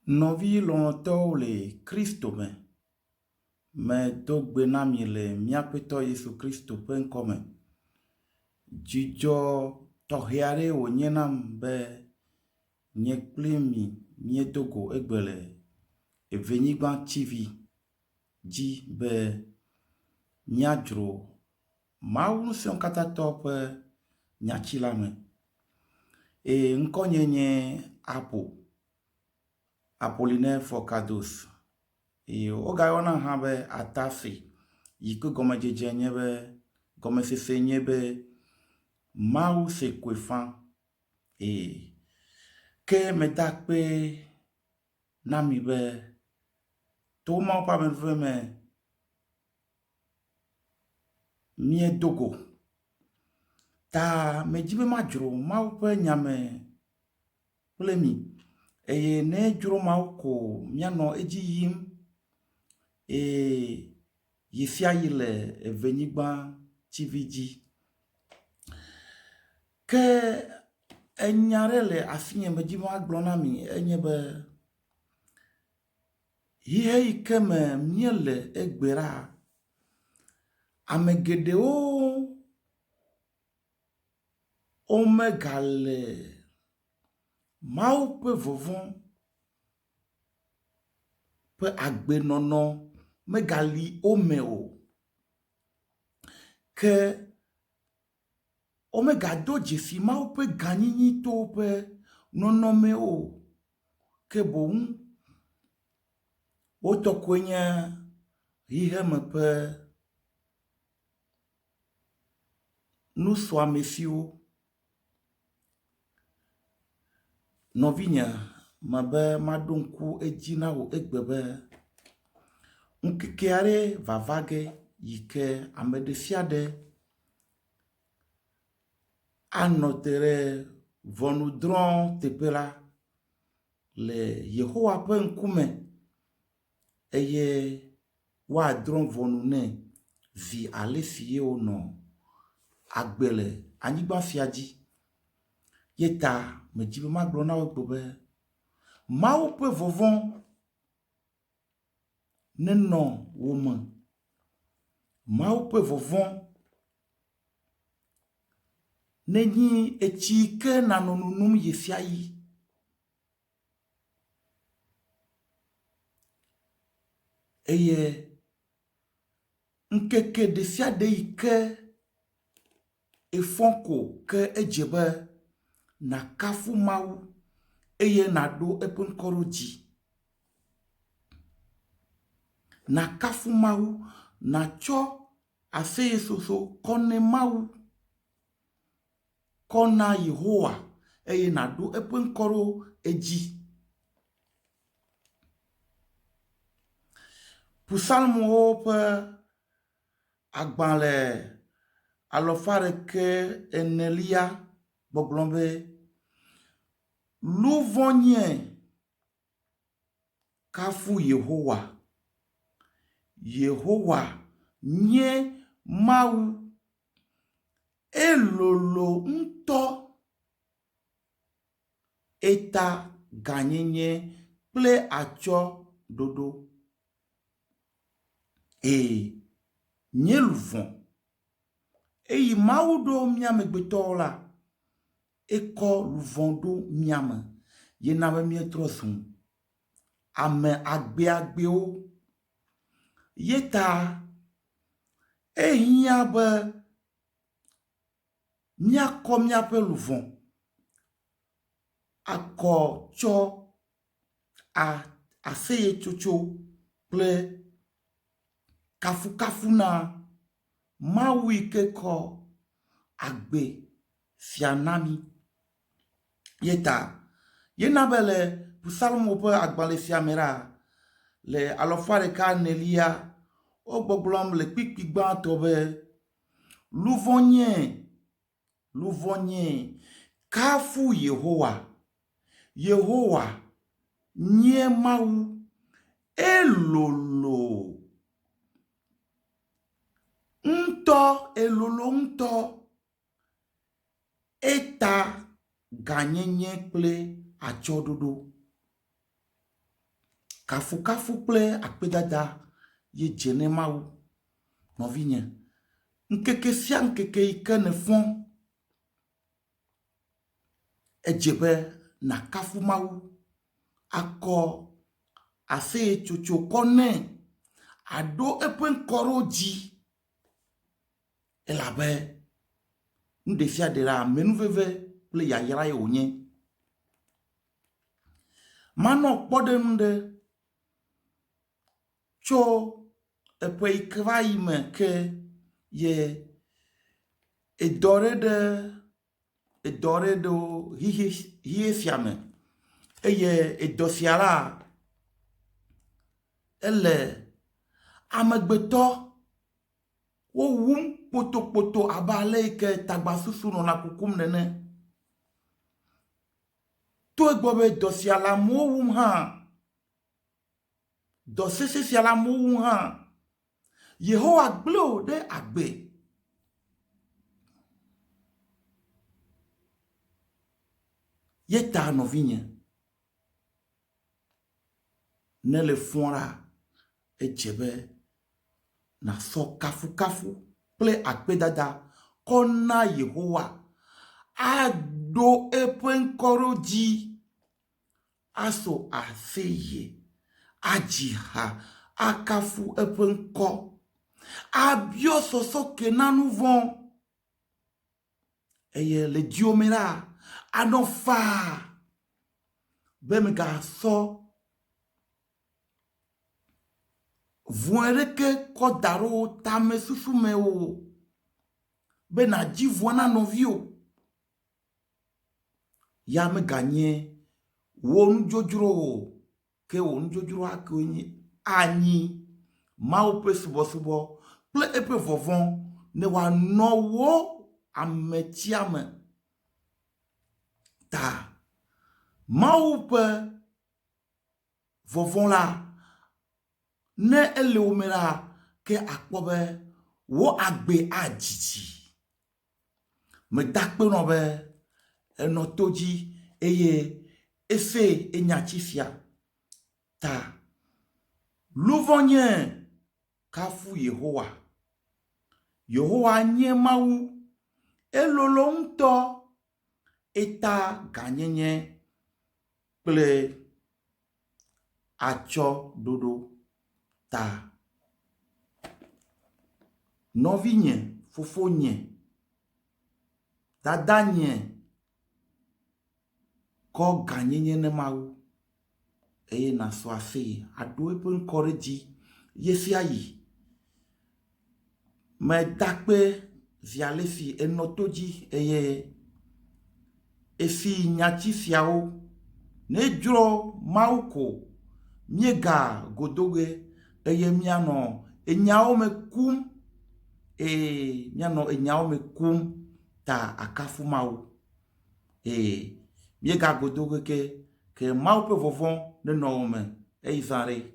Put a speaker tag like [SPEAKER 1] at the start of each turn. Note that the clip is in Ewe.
[SPEAKER 1] Nɔvi lɔlɔ̃tɔwo le Kristo me, medo gbe na mi le mía Aƒetɔ Yesu Kristo ƒe ŋkɔ me. Dzidzɔ tɔxɛ aɖee wònye nam be nye kpli mi míedo go egbe le Evenyigba TV dzi be míadzro Mawu Ŋusẽkatãtɔ ƒe nyati la me. Eye ŋkɔnye nye Apo, Apollinaire Forcados. Eye wogayɔna hã be Atase yi ke gɔmedzedze nye be, gɔmesese nye be Mawu se koe fã. Ee, ke meda akpe na mi be to Mawu ƒe amenuveve me míedo go. Ta medi be madzro Mawu ƒe nya me kple mi eye ne edzro Mawu ko míanɔ edzi yim eye ɣesiaɣi le evenyigba TV dzi. Ke enya ɖe le asinye medi be magblɔ na mi enye be Xexe yi ke me míele egbe la, ame geɖewo womegale Mawu ƒe vɔvɔ̃ ƒe agbenɔnɔ megali wo me o. Ke womegado dzesi Mawu ƒe gãnyinyi to woƒe nɔnɔme o. Ke boŋ wo tɔ koe nye xexeme ƒe nusuamesiwo. Nɔvinye, mebe maɖo ŋku edzi na wò egbe be ŋkeke aɖe vava ge yi ke ame ɖe sia ɖe anɔ te ɖe ʋɔnudrɔ̃teƒe la le Yehowa ƒe ŋkume eye woadrɔ̃ ʋɔnu nɛ zi ale si ye wònɔ agbe le anyigba sia dzi. Ye ta medi be magblɔ na wò be Mawu ƒe vɔvɔ̃ nenɔ wò me. Mawu ƒe vɔvɔ̃ nenyi etsi yi ke nànɔ nonom ɣesiaɣi. Eye ŋkeke ɖe sia ɖe yi ke èfɔ ko ke edze be nàkafu Mawu eye nàɖo eƒe ŋkɔ ɖo dzi. Nàkafu Mawu, nàtsɔ aseyetsotso kɔ ne Mawu, kɔ na Yehowa eye nàɖo eƒe ŋkɔ ɖo edzi. Psalmowo ƒe agbalẽ alafa ɖeke enelia gbɔgblɔ be, Luʋɔ nye kafu Yehowa. Yehowa nye Mawu. Elolo ŋutɔ. Eta gãnyenye kple atsyɔ̃ɖoɖo. Ee, nye luʋɔ, eyi Mawu ɖo mía amegbetɔwo la, ekɔ luʋɔ ɖo mía me ye na be míetrɔ zu ame agbeagbewo. Ye ta ehiã be míakɔ míaƒe luʋɔ akɔ tsɔ a aseyetsotso kple kafukafu na Mawu yi ke kɔ agbe sia na mí. Ye ta ye na be le Psalmo ƒe agbalẽ sia me la, le alafa ɖeka enelia, wogbɔgblɔm le kpukpui gbãtɔ be, Luʋɔ nye, luʋɔ nye, kafu Yehowa. Yehowa nye Mawu, elolo ŋutɔ, elolo ŋutɔ. Eta gãnyenye kple atsyɔ̃ɖoɖo. Kafukafu kple akpedada ye dze ne Mawu. Nɔvinye, ŋkeke sia ŋkeke yi ke nèfɔ, edze be nàkafu Mawu, akɔ aseyetsotso kɔ nɛ, aɖo eƒe ŋkɔ ɖo dzi elabe nu ɖesiaɖe la, amenuveve kple yayrae wònye. Manɔ kpɔɖeŋu ɖe tso eƒe yi ke va yi me ke ye edɔ ɖe ɖe edɔ ɖe ɖo xixe xixe sia me eye edɔ sia la ele amegbetɔ wowum kpotokpoto abe ale yi ke tagbasusu nɔna kukum nene. To egbɔ be dɔ sia le amewo wum hã, dɔ sesẽ sia le amewo wum hã, Yehowa gblẽ wò ɖe agbe. Ye ta nɔvinye, ne le fɔa la, edze be nàsɔ kafukafu kple akpedada kɔ na Yehowa, aɖo eƒe ŋkɔ ɖo dzi, aso aseye, adzi ha, akafu eƒe ŋkɔ, abiɔ sɔsɔke na nu vɔ̃. Eye le dziwò me la, anɔ faa be mègasɔ vɔ̃ aɖeke kɔ da ɖe wò tamesusu me o, be nàdzi vɔ̃ na nɔviwò. Ya meganye wò nudzodzro o. Ke wò nudzodzroa koe nye anyi Mawu ƒe subɔsubɔ kple eƒe vɔvɔ̃ ne wòanɔ wò ametia me ta. Mawu ƒe vɔvɔ̃ la, ne ele wò me la, ke akpɔ be wò agbe adzidzi. Meda akpe nɔ be enɔ to dzi eye ese enyati sia ta. Luʋɔ nye kafu Yehowa. Yehowa nye Mawu, elolo ŋutɔ, eta gãnyenye kple atsyɔ̃ɖoɖo ta. Nɔvinye, fofonye, dadanye kɔ gãnyenye ne Mawu eye nàsɔ aseye aɖo eƒe ŋkɔ ɖe dzi ɣesiaɣi. Meda akpe zi ale si enɔ to dzi eye esi nyati siawo nedzro Mawu ko míega godo ge eye míanɔ enyawo me kum eye míanɔ enyawo me kum ta akafu Mawu. Eye míega godo ge ke ke Mawu ƒe vɔvɔ̃ nenɔ wo me eyi zã ɖe.